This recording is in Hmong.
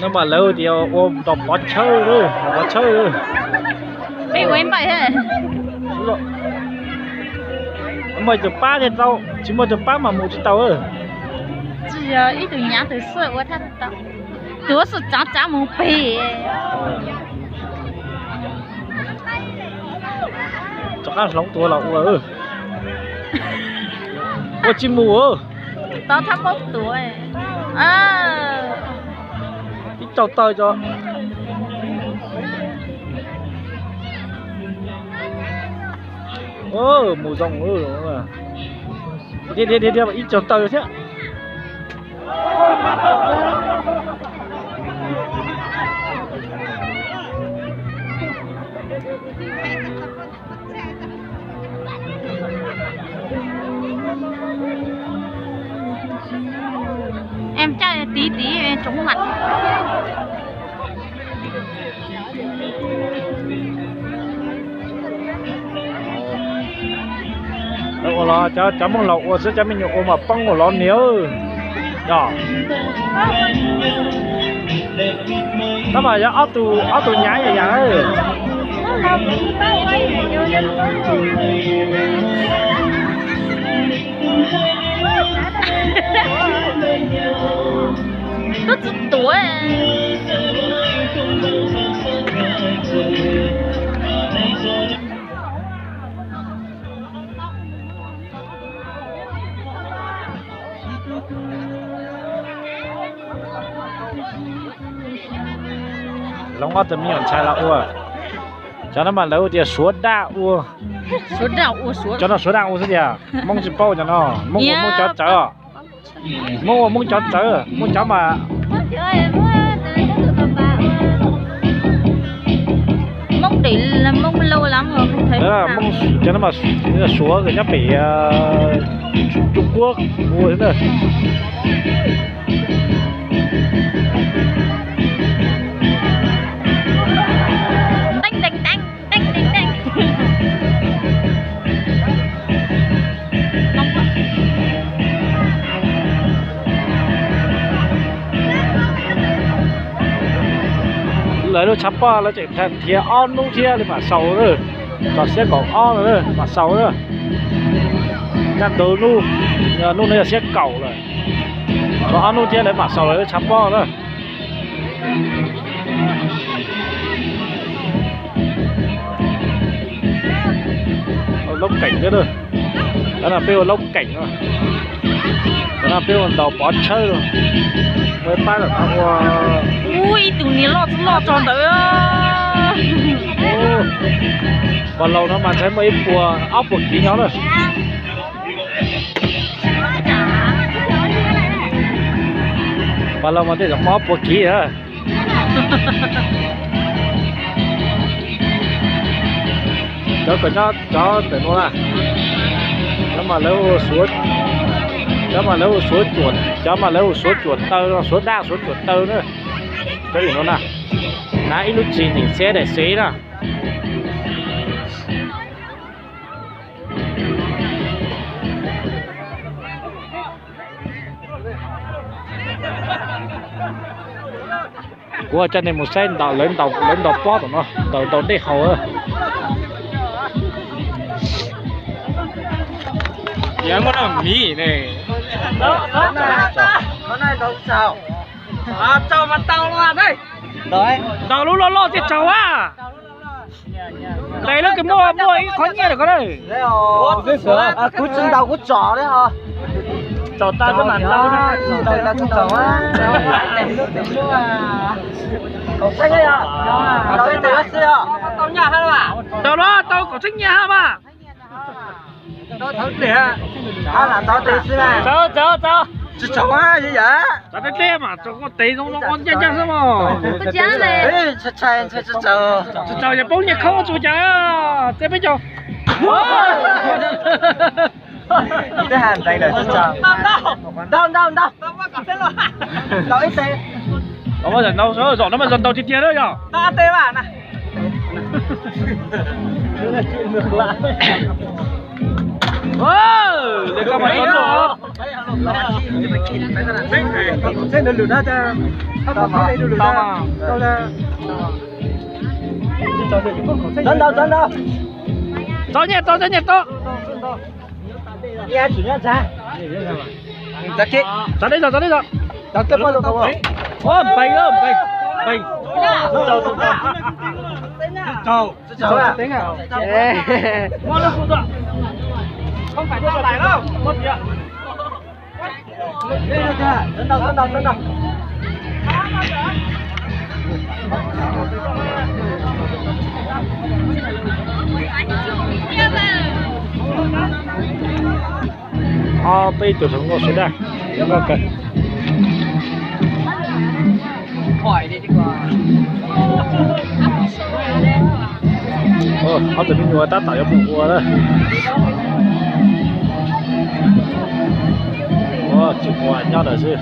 No mas lawv tias ua nrog pov chawj, pov chawj. Muaj tus pab thiaj tau, tsis muaj tus pab mas mus tsis tau. Tsis yog ib tug nyav tus xwb ua thiaj tau. Tus xwb tsav tsav mus pem. Rov qab hloov tus los ua. Ua tsis mus. Tau thab paub tus. Ib co taw co. Mus zoo. Ib co taw thiab. Em coj tiv tiv tsoov mas. Ua los cov, cov Hmoob laus ua xwb, cov me nyuam ua mas poob ua lov niag. Yog, tab mas yog ob tug, ob tug nyav yam yam. Tub txwv tuav. Hloov ob tug me nyuam ntxhais los ua. Cov no mas lawv ua tias suav daj ua. Cov no suav daj ua xwb tiag, Hmoob tsis paub cov no. Hmoob ua Hmoob cov txawv. Hmoob ua Hmoob cov txawv, Hmoob cov mas Hmoob, cov no mas suav nyob pem Trung Quốc ua xwb na. Lawv lub tshav pob lawv tseem nrhiav ob hnub thiab li mam xaus na. Txog xiab kaum ob no mam xaus na. Kaj ntug hnub, hnub no yog xiab kaum lawm. Txog ob hnub thiab lawv mam xaus lawv lub tshav pob na. Laub keem thiab, cov no peb ua laub keem, cov no peb ua ntaus pov tshawb. Ua pab ua, ib tug niag loj txog loj txog ntawd. Pas laus no mas ntshai muaj ib puas ob puas kiv nyob na. Pas laus mas tej zaum muaj ob puas kiv na. Cov kom nyob cov ntawm no na, cov mas lawv ua suav, cov mas lawv ua suav cuam, cov mas lawv ua suav cuam taw, suav daj suav cuam taw na. Cov no na, hnav ib lub tsig ntxim xeb daim xev na. Kuv coj nej mus saib lawv ntaus pob tom no, ntaus ntaus dej haus. Ntaus lub loj loj thiaj tsaug a. Tes lub kws muaj muaj ib qhov nyiaj lawm ko na. Kuv tsis ntaus, kuv tsom li ho. Tsom tas mas ntaus. Ntaus los tau kaum txhiab nyiaj hab mas. Tsaug, tsaug, tsaug. Tsis tsaug mas yam. Tsaug tej tej mas tsaug koj tes zoo no koj ncaj ncaj xwb mas. Tsis tsaug yog poob nyiaj khoob tsuas cas. Tej peb caug. Twb hais ntxeev lawm tsis tsaug. Ntau ntau ntau. Ntau ib teg. Zaum no mas zaum ntau tiag tiag na yog. Ua, le koj mas tau tuaj. Tau mas. Tau ntau, tau ntau. Tau nyiaj tau, tau nyiaj tau. Tsa dej zog, tsa dej zog. Ua, npeeg, npeeg, npeeg. Ob peb tug hluas nkauj sawv daws, zoo nkauj kawg. Ob tug me nyuam tab tom yuav mus ua na. Ua tsis ua nyob ntawd xwb.